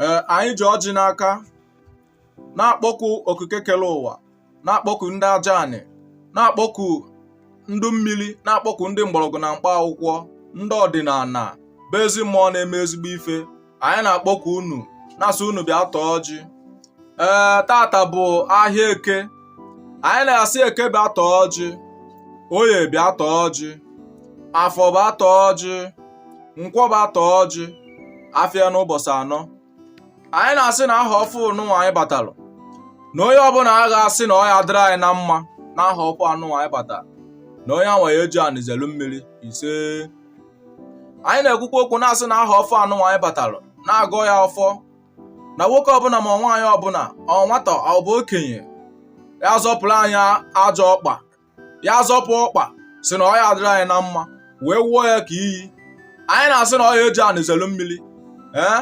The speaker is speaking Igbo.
Ee, anyị ji ọjị n'aka na-akpọku okike kele ụwa, na-akpọku ndị aja anị, na-akpọku ndị mmiri, na-akpọku ndị mgbọrọgwụ na mkpa akwụkwọ, ndị ọdịnala bụ ezi mmụọ na-eme ezigbo ife. Anyị na-akpọku unu, na-asị unu bịa tọọ ọjị. Ee, tata bụ ahịa Eke. Anyị na-asị Eke bịa tọọ ọjị, Oye bịa tọọ ọjị, Afọ bịa tọọ ọjị, Nkwọ bịa tọọ ọjị, afịa n'ụbọchị anọ. Anyị na-asị na ahọ ọfụ nụnwa anyị batalụ, na onye ọbụla a ga-asị na ọ ya adịrị anyị na mma na ahọ ọfụ anụnwa anyị batara, na onye anwa ya eji anị zelu mmiri ise. Anyị na-ekwukwa okwu na-asị na ahọ ọfụ anụnwa anyị batalụ, na-agọ ya ọfọ na nwoke ọbụla ma nwaanyị ọbụla, ọ nwata ọ bụ okenye, ya zọpụrụ anyị ajọ ọkpa, ya zọpụ ọkpa si na ọ ya adịrị anyị na mma, wee wụọ ya ka iyi. Anyị na-asị na ọ ya eji anị zelu mmiri. Ee.